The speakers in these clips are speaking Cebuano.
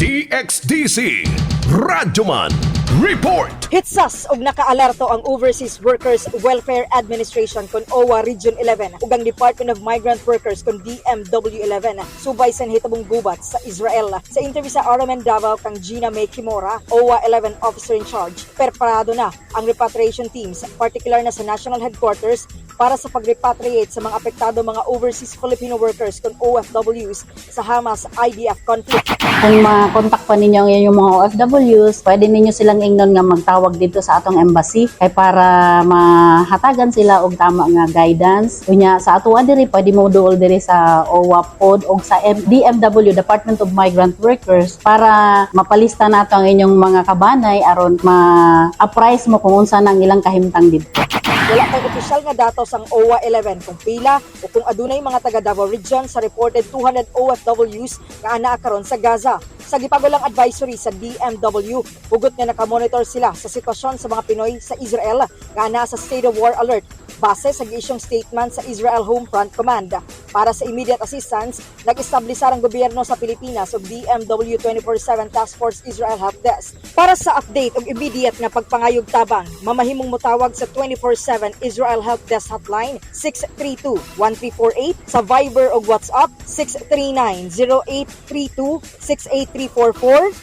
DXDC Radyoman Report. Hitsas og nakaalerto ang Overseas Workers Welfare Administration kon OWWA Region 11 ug ang Department of Migrant Workers kon DMW 11 subay sa nahitabong gubat sa Israel. Sa interview sa RMN Davao kang Gina May Kimora, OWWA 11 officer in charge, preparado na ang repatriation teams, particular na sa national headquarters, para sa pag-repatriate sa mga apektado mga overseas Filipino workers kon OFWs sa Hamas IDF conflict. Kung ma-contact pa ninyo ang inyong mga OFWs, pwede ninyo silang ingnon nga magtawag dito sa atong embassy kay para mahatagan sila og tama nga guidance. Unya sa ato diri, pwede mo duol diri sa OWWA pod og sa DMW, Department of Migrant Workers, para mapalista nato ang inyong mga kabanay aron ma-apprise mo kung unsa nang ilang kahimtang didto. Wala kay opisyal nga datos ang OWWA 11 kung pila o kung adunay mga taga Davao Region sa reported 200 OFWs nga anaa karon sa Gaza. Sa gipagulang advisory sa DMW, hugot nga nakamonitor sila sa sitwasyon sa mga Pinoy sa Israel nga anaa sa state of war alert base sa giisyong statement sa Israel Home Front Command. Para sa immediate assistance, nag-establisar ang gobyerno sa Pilipinas og DMW 24/7 Task Force Israel Help Desk. Para sa update og immediate nga pagpangayog tabang, mamahimong motawag sa 24/7 Israel Help Desk Hotline 632-1348, sa Viber o WhatsApp 639-0832, 68344,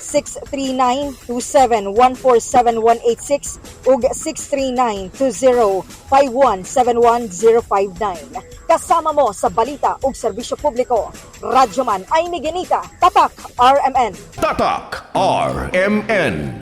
639-27147186 ug 639-2051-71059. Kasama mo sa balita ug serbisyo publiko. Radyoman Aimee Genita, Tatak RMN. Tatak RMN.